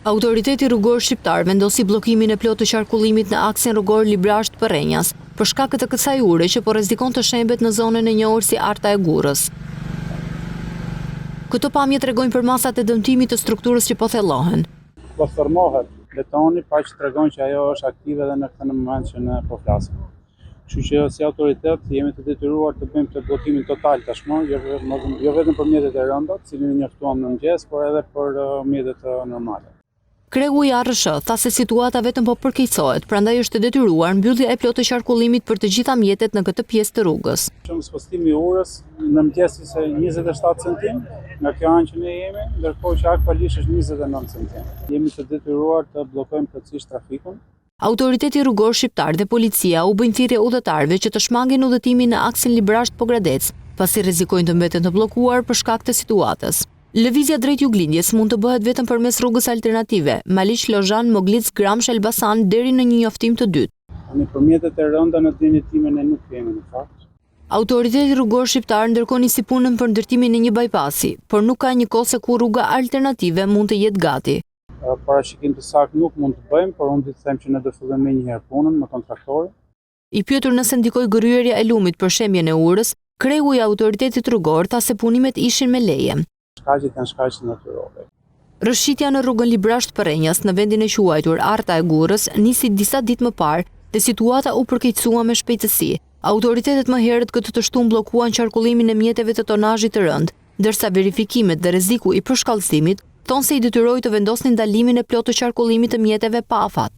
Autoriteti Rrugor Shqiptar vendosi bllokimin e plotë të qarkullimit në aksin rrugor Librazhd-Përrenjas, për shkak të kësaj ure që po rrezikon të shembet në zonën e njohur si Arta e Gurrës. Këto pamje tregojnë përmasat e dëmtimit të strukturës që po thellohen. Po thërrmohet betoni, pra që tregon që ajo është aktive edhe në këtë moment që ne po flasim. Kështu që si autoritet jemi të detyruar të bëjmë këtë bllokimin total tashmë, jo, jo vetëm për mjetet e rënda, të cilin e njoftuam në mëngjes, por edhe për uh, mjetet uh, normale. Kreu i ARRSH tha se situata vetëm po përkeqësohet, prandaj është e detyruar mbyllja e plotë e qarkullimit për të gjitha mjetet në këtë pjesë të rrugës. Shumë spostimi i urës në mëngjes ishte 27 centim nga kjo anë që ne jemi, ndërkohë që aktualisht është 29 centim. Jemi të detyruar të bllokojmë plotësisht trafikun. Autoriteti Rrugor Shqiptar dhe policia u bëjnë thirrje udhëtarëve që të shmangin udhëtimin në aksin Librazhd-Pogradec, pasi rrezikojnë të mbeten të bllokuar për shkak të situatës. Lëvizja drejt juglindjes mund të bëhet vetëm përmes rrugës alternative, Maliq, Lozhan, Moglicë, Gramsh, Elbasan deri në një njoftim të dytë. Tani për mjetet e rënda në dijeninë time ne nuk kemi në fakt. Autoriteti Rrugor Shqiptar ndërkohë nisi punën për ndërtimin e një bypassi, por nuk ka një kohë se kur rruga alternative mund të jetë gati. Parashikim të saktë nuk mund të bëjmë, por unë di të them që ne do fillojmë menjëherë punën me kontraktorin. I pyetur nëse ndikoi gërryerja e lumit për shembjen e urës, kreu i autoritetit rrugor tha se punimet ishin me leje. Shkaqet janë shkaqe natyrore. Rrëshqitja në rrugën Librazhd-Përrenjas në vendin e quajtur Arta e Gurrës nisi disa ditë më parë dhe situata u përkeqësua me shpejtësi. Autoritetet më herët këtë të shtunë bllokuan qarkullimin e mjeteve të tonazhit të rëndë, ndërsa verifikimet dhe rreziku i përshkallëzimit thonë se i detyroi të vendosnin ndalimin e plotë të qarkullimit të mjeteve pa afat.